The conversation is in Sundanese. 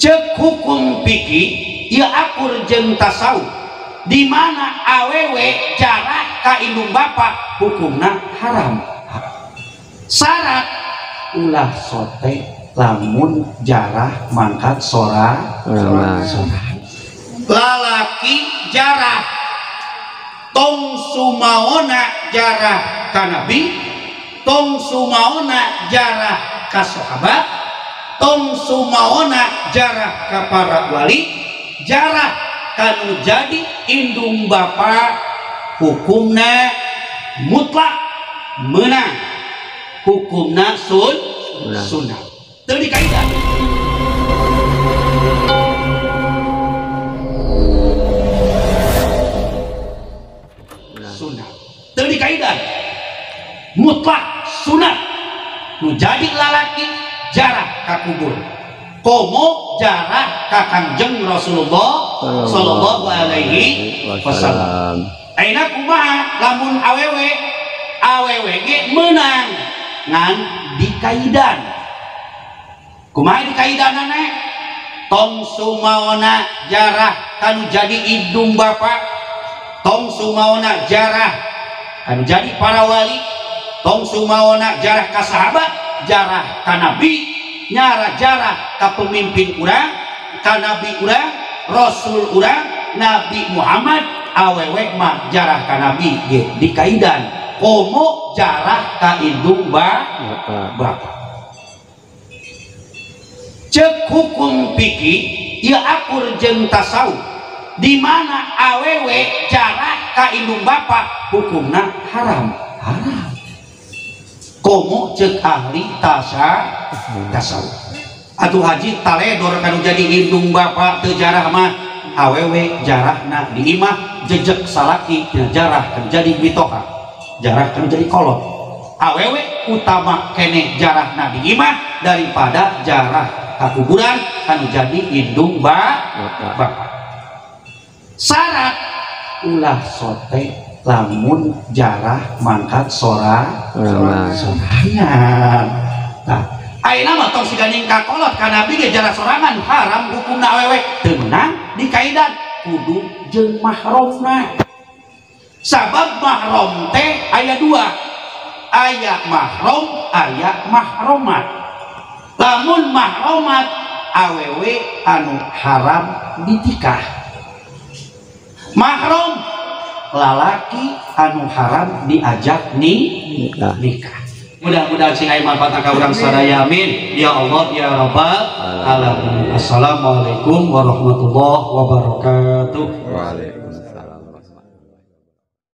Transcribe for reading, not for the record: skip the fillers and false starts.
Cek hukum fikih ieu akur jeung tasawuf di mana awewe jarah ka indung bapa hukumna haram. Syarat ulah sote lamun jarah mangkat sorangan. Lalaki jarah tong sumaona jarah ka nabi, tong sumaona jarah ka sahabat, tong sumaona jarah ka para wali, jarah kanu jadi indung bapa hukumna mutlak menang, hukumna sunnah. Teu dikaitan. Sunnah. Teu dikaitan. Mutlak sunat. Nu jadi lalaki jarah ka kubur. Komo jarah ka Kangjeng Rasulullah sallallahu alaihi wasallam. Ayeuna kumaha lamun awewe? Awewe ge meunang ngan dikaidan. Kumaha dikaidanana? Tong sumaona jarah kanu jadi indung bapa, tong sumaona jarah kanu jadi para wali, tong sumaona jarah ka sahabat, jarah ka nabi, nyara jarah ka pemimpin urang, ka nabi urang, rasul urang, Nabi Muhammad. Awewe mah jarah ka nabi ge dikaidan, komo jarah ka indung bapa. Cek hukum fikih ieu akur jeung tasawuf di mana awewe jarah ka indung bapa hukumna haram. Haram. Komo cek ahli tasawuf. Atuh haji taledor kanu jadi indung bapa teu jarah mah, awewe jarahna di imah jejek salaki tina jarah kanu jadi mitoha, jarah kanu jadi kolot. Awewe utama kene jarahna di imah daripada jarah ka kuburan kanu jadi indung bapa. Syarat ulah sote lamun jarah mangkat sorangan. Nah, ayeuna mah tong siga ningka kolot ka nabi ge jarah sorangan haram hukumna awewe teu meunang dikaidan kudu jeung mahromna. Sabab mahrom teh aya dua, aya mahrom, aya mahromat. Lamun mahromat awewe anu haram ditikah, mahrom lalaki anu haram diajak nikah. Mudah-mudahan sing aya manfaatna ka urang sadaya, amin ya Allah ya rabbal alamin. Assalamualaikum warahmatullahi wabarakatuh. Waalaikumsalam.